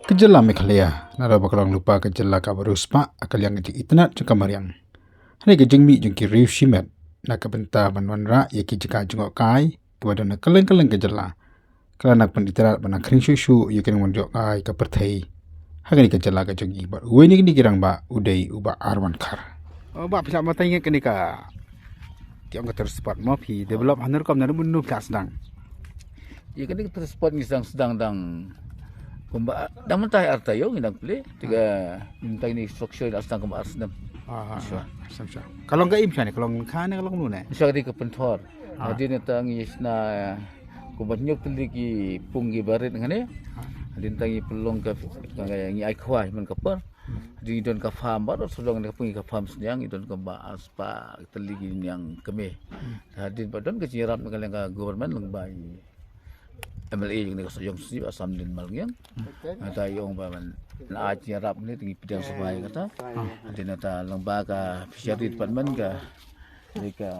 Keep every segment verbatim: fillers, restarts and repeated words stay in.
Ka jylla Meghalaya, naduh ba ka long lypa ka jylla kaba riewspah ha ka liang ka jingitynnad jong ka mariang, hynrei ka jingmih jong ki riew shimet na ka bynta ban wanrah ïa ki jaka jngohkai kiba don ha kylleng kylleng ka jylla, ka la nang pynitynnad ban nang khring shuh shuh ïa ka nongwan jngohkai ka pyrthei ha kane ka jylla ka jong ngi. Bad uwei na kine ki rangbah u dei u Bah R Wankhar. Oh, Bah, phi lah batai ïa kane ka, ki ong ka tourist spot mo, phi develop ha kano rukom, na rukom phi lah sdang? Ïa kane ka tourist spot ngi sdang, sdang dang kumba dang mynta ar taïew ngi dang plie. Te ka mynta kine structure ngi la sdang kumba ar snem. Ah, ah, sure. Ah, sure, sure. Ka long ka im shane, ka long lyngkha ne ka long kumno ne? Sha ka dei ka pynthor. Ah. Hadien nangta ngi shna kumba hynñiew tylli ki pung kiba rit hangne. Ah. Hadien nangta ngi pynlong ka, ka, ngi ai khwai man ka por. Hmm. Hadien ngi don ka farm baroh sawdong, ka pung, ka farm sniang, ngi don kumba ar spah tylli ki niang kmie. Hmm. Hadien pat don ka jingïarap na ka liang ka government lyngba i M L A jong kane ka Sohiong Sniawbhalang Samdin Malngiang. Hmm. Nangta i ong ba ban ai jingïarap ne, te ngi pdiang sngewbha ïa kata. Ah. Hadien nangta lyngba ka Fishery Department ka, ka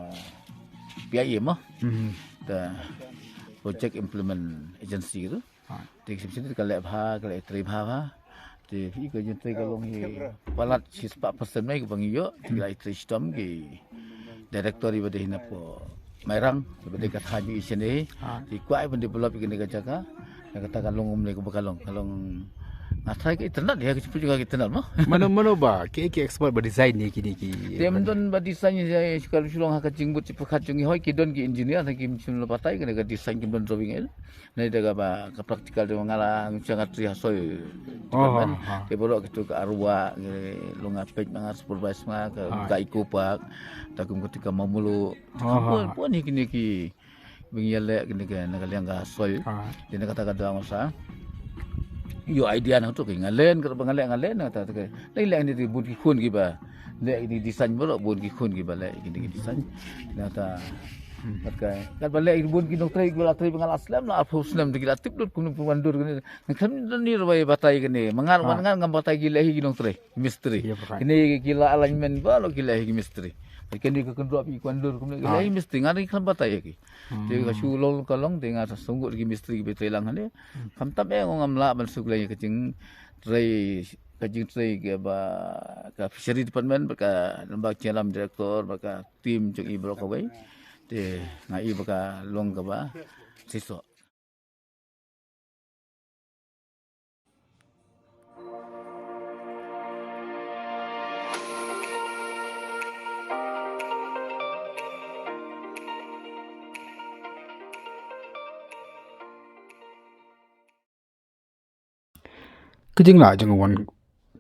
P I A mo. Hmm. Ka Project Implement Agency tu. Ah. Te ka Fishery ka leh bha, ka leh trei bha bha. Te phi, ka jingtrei ka long hi palat shispah percent mai kaba ngi ïoh, te ka la trei shitom ki director iba dei hi na pdeng Mairang, iba dei ka thaiñ i shane. Ah. Te kwah ban develop ïa kane ka jaka. Na kata ka long kumne kaba ka long, ka long, nga tharai ka itynnad, ïa ka jingpynjah ka itynnad mo. Mano, mano ba ki, ki expert ba design ïa kine ki? Te ym don ba design ïa, ïa ka shu long ha ka jingbud jingpyrkhat jong ngi, hooid ki don ki engineer, ki machine la batai, kane ka design, kim don drawing eh. Nai da kaba ka practical da nga la, nga shong nga trei ha soil. Oh, department. Ha. Te baroh kito ka arwah, ki long nga peit ma nga, supervise ma nga, ka, ha, ka eco park, ta kum kito ka mamulu. Oh, ha, pun, ha, pun hi kine ki, ba ngi ïaleh kine ki na ka liang ka soil. Ha. Te na kata ka daw nga sa ïoh idea na to ki nga len, ka ba nga leh nga len na kata ka. Dei leh ni di bun ki khun kiba leh ni design baroh, bun ki khun kiba leh kine ki design. Na kata, hmm, kat ka, kat ba leh bun ki nongtrei kiba la trei ba nga la slem la arphew snem, te ki la tip lut kum nongpynwandur kine. Ngan khlem don ni ruh ba batai kine. Ma nga, ah, ma nga ngam batai, ki leh hi ki nongtrei, mistri. Ïa, pyrkhat. Kine ki la alignment baroh ki leh hi ki mistri. Kine ka kyndrop ki kwandur kumne ki leh hi mistri, nga ri khlem batai ïa ki. Hmm. Te ka shu long ka long, te nga sa sngewthuh ki mistri kiba trei lang hangne. Hmm. Khamtam eh ngam lah ban suk leh ïa ka jingtrei, ka jingtrei kaba ka Fishery Department, bad ka, bad ka jingïalam director, bad ka team jong i baroh kawei. Te nga i ba ka long kaba shisha. Ka jinglah jong u Wan,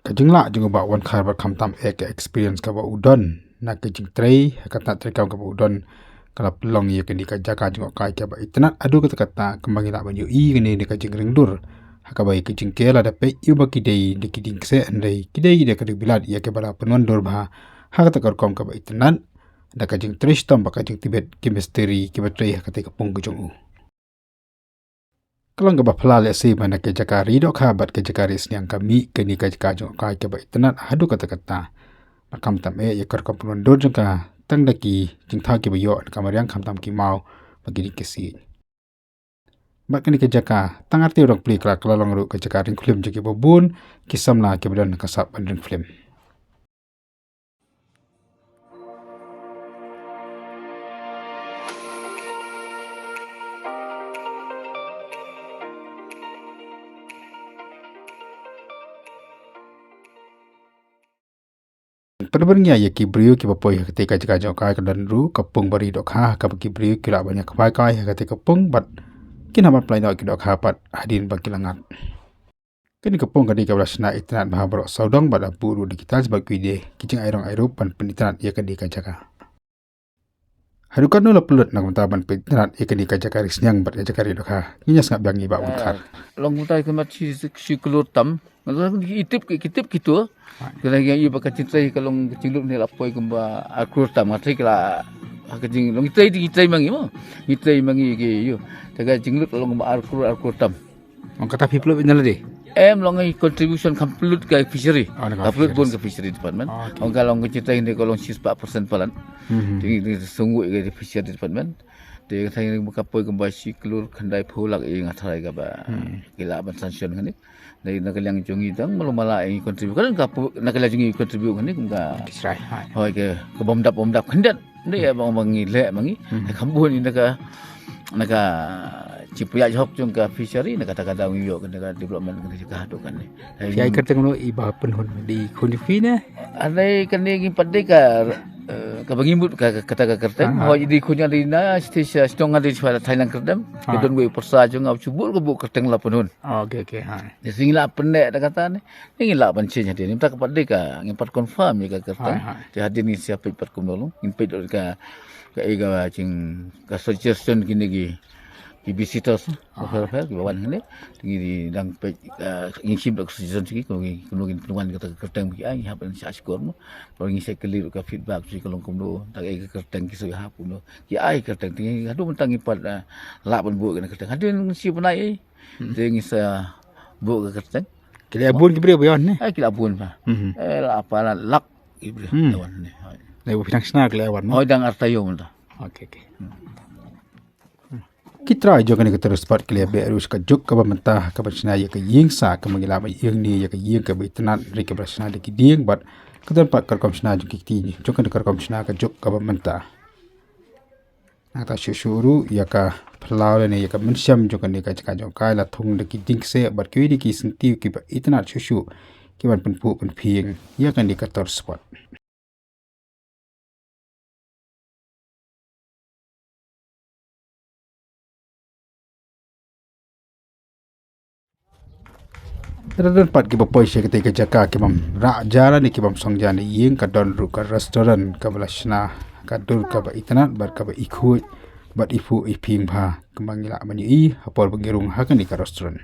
ka jinglah jong u Bah Wankhar bad khamtam eh ka experience kaba u don na ka jingtrei ha ka tnat treikam kaba u don, ka la pynlong ïa kane ka jaka jngohkai kaba itynnad haduh katta katta, kumba ngi lah ban ïohi kane na ka jingringdur ha kaba ïa ka jingker lada peit ïa ba ki dei da ki dieng kseh, hynrei ki dei da ka ding bilat ïa kaba la pynwandur bha ha kata ka rukom kaba itynnad da ka jingtrei shitom bad ka jingtbit ki mistri kiba trei ha kata ka pung ka jong u. Ka long kaba phylla lehse ba na ka jaka ri dohkha bad ka jaka ri sniang ka mih kane ka jaka jngohkai kaba itynnad haduh katta katta. Bad khamtam eh ïa ka rukom pynwandur jong ka, tang da ki jingthaw kiba ïoh na ka mariang, khamtam ki maw bad ki dieng ki siej. Bad kane ka jaka tang artiew rong plie ka la, ka la long ruh ka jaka ring film jong kiba bun ki samla kiba don ha ka sap ban ring film. Pynbor ïa ki briew kiba poi ha kata ka jaka jngohkai, ka don ruh ka pung ba ri dohkha ha kaba ki briew ki lah ban ïa khwai kai ha kata ka pung bad kin hap ban pynlait noh ki dohkha pat hadien ba ki la ngat. Kane ka pung ka dei kaba la shna itynnad bha baroh sawdong bad la buh ruh da ki tiles bad ki ïing, ki jingai rong ai ruh ban pynitynnad ïa kane ka jaka. Haduh katno la pynlut na ka bynta ban pynitynnad ïa kane ka jaka ri sniang bad ka jaka ri dohkha? Ngin ïa sngap biang ïa i Bah Wankhar. Eh, long kumta kumba shi, shi klur tam. Ngi tip, ngi tip kito. Kane ïa i ba ka jingtrei ka long ka jinglut ne la poi kumba ar klur tam. Nga trei ka la ha ka jing, long ngi trei, ngi trei ma ngi mo. Ngi trei ma ngi ki ïoh. Te ka jinglut ka long kumba ar klur, ar klur tam. Ong kata phi pynlut ïa lade? Em, long i contribution kham pynlut ka fishery. Oh, na ka fishery. Kham pynlut bun ka fishery department. Oh, okay. Ong ka long ka jingtrei ne ka long shispah percent palat. Mhm. Te ngi sngewthuh ka fishery department. Te ka thaiñ ka poi kumba shi klur khyndai phew lak ïing ha thaiñ kaba ki lah ban sanction kane. Dei na ka liang jong ngi dang malu mala ïa ngi contribute. Ka dang ka pu-, na ka liang jong ngi contribute kane kum ka. That's right. Hai. Hoi ke ka bom dap bom dap khyndiat. Dei ïa bang bang ngi leh bang ngi. Hmm. Ka bun ïa na ka, na ka chi pia jhok jong ka fishery na ka ta ka daw ngi ïoh ka na ka development ka na ka tu kane. Ki ai kyrteng no i ba pynhun di khun di phi ne? Anei kane ngi pat dei ka, eh, ka ba ngi mut ka, ka, kata ka kyrteng. Aha. Hoi di khun ïa di na, siti sha shnong di sha Thailand kyrteng. Ha. Ka don wei pyrsa jong nga u chu bur ka bu kyrteng la pynhun. Oh, okay, okay, ha. Di sing la pynne da kata ne. Ngi la ban change hadien. Ngi ta ka pat dei ka, ngi pat confirm ïa ka kyrteng. Ha, ha. Te hadien ngi siap peit pat kumno long. Ngi peit ka, ka, eh, ka jing, ka suggestion kine ki, ki visitors. Pher pher ki ba wan hangne. Ngi dang peit, eh, ngi shim da ka suggestion ki, kumno ngi, kumno ngi pynwan kata ka kyrteng ki ai, ngi hap ban shah shkor mo. Ba ngi sa kylli ka feedback ki ka long kumno, da ka kyrteng ki sa hap kumno. Ki ai kyrteng te ngi haduh mynta ngi pat, eh, lah ban buh ka kyrteng. Haduh ngi shi bnai, eh. Hmm. Te ngi sa buh ka kyrteng. Ki la bun ki briew ba ïoh ne? Eh, ki la bun ba. Mhm. Eh, la pa la lak ki briew. Hmm. Ba wan ne. Hoi. Dei ba phi dang shna ki la wan ne? Hoi dang ar taïew mynta. Okay, okay. Hmm. Ki trai jong kane ka tourist spot ki la beh ruh sha ka juk kaba mynta kaba shna ïa ka ïing sah kaba ngi la ba ïing ne ïa ka ïing kaba itynnad ri kaba shna da ki dieng bad ka don pat ka rukom shna jong ki kti jong kane ka rukom shna ka juk kaba mynta. Nangta shuh shuh ruh ïa ka phyllaw lane ïa ka mynsiem jong kane ka jaka jong ka la thung da ki dieng kseh bad kiwei de ki syntiew kiba itynnad shuh shuh ki ban pynphuh pynphieng ïa kane ka tourist spot. Te don pat kiba poi sha katei ka jaka ki bym rah ja lane ki bym song ja ne ïing, ka don ruh ka restaurant kaba la shna ka dur kaba itynnad bad kaba i khuid bad i phuh i phieng bha, kumba ngi lah ban ïohi ha por ba ngi rung ha kane ka restaurant.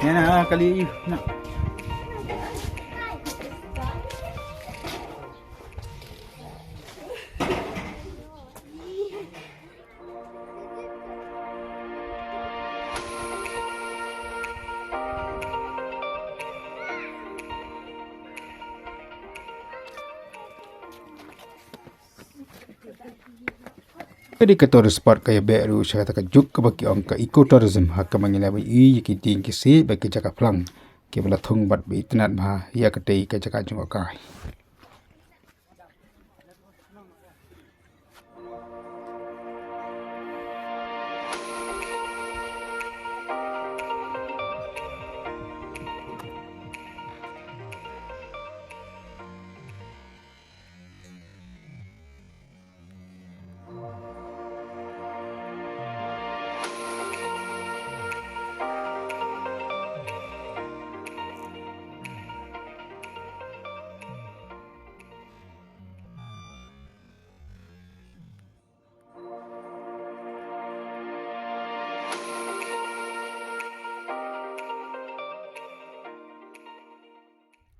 Ïa na kali na. Ka dei ka tourist spot ka ïa beh ruh sha kata ka juk kaba ki ong ka eco tourism, ha kaba ngi la ïohi ïa ki dieng ki siej bad ki jaka phlang kiba la thung bad ba itynnad bha ïa katei ka jaka jngohkai.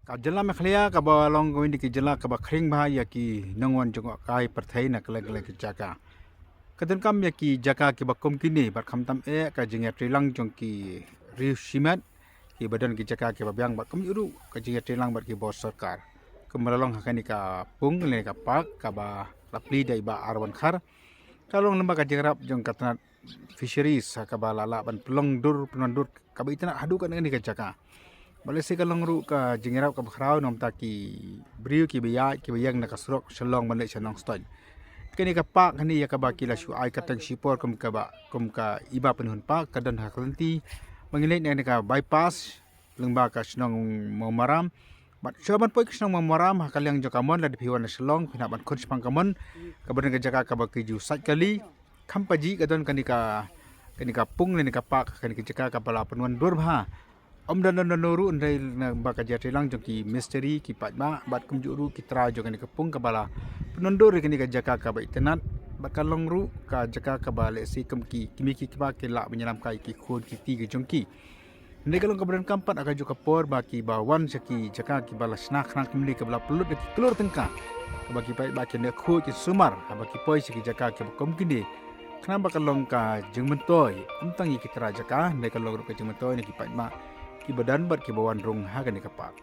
Ka jylla Meghalaya kaba long kawei na ki jylla kaba khring bha ïa ki nongwan jngohkai pyrthei na kylleng kylleng ki jaka. Ka donkam ïa ki jaka kiba kum kine bad khamtam eh ka jingïatreilang jong ki riew shimet kiba don ki jaka kiba biang bad kumjuh ruh ka jingïatreilang bad ki bor sorkar. Kumba la long ha kane ka pung lane ka park kaba la plie da i Bah R Wankhar. Ka long lyngba ka jingïarap jong ka tnat Fisheries ha kaba la lah ban pynlong dur pynwan dur kaba itynnad haduh kane ka jaka. Bad lehse ka long ruh ka jingïarap kaba khraw na bynta ki briew kiba ïaid kiba ïeng na ka surok Shillong ban leit sha Nongstoiñ. Kane ka park hangne ïa kaba ki la shu ai kyrteng shipor kum kaba, kum ka Iba Pynhun Park, ka don ha ka lynti ba ngin leit na kane ka bypass lyngba ka shnong Mawmaram. Bad shuwa ban poi ka shnong Mawmaram ha ka liang jong ka mon, lada phi wan na Shillong phin hap ban khun shaphang ka mon kaba don ka jaka kaba ki ju sait kali. Kham pajih ka don kane ka, kane ka pung lane ka park, kane ka jaka kaba la pynwan dur bha. Ym don don don ruh hynrei lyngba ka jingïatreilang jong ki mistri, ki paidbah bad kumjuh ruh ki trai jong kane ka pung kaba la pynwan dur ïa kane ka jaka kaba itynnad bad ka long ruh ka jaka kaba lehse kum ki kmie ki kpa ki lah ban ïalam kai ki khun ki kti ki jong ki. Hynrei ka long kaba donkam pat ha kajuh ka por ba kiba wan sha ki jaka kiba la shna khnang kumne kaba la pynlut da ki klur tyngka, kaba ki paidbah kin ïa khuid kin sumar haba ki poi sha ki jaka kiba kum kine, khnang ba ka long ka jingmyntoi ym tang ïa ki trai jaka hynrei ka long ruh ka jingmyntoi na ki paidbah kiba don bad kiba wan rung ha kane ka park.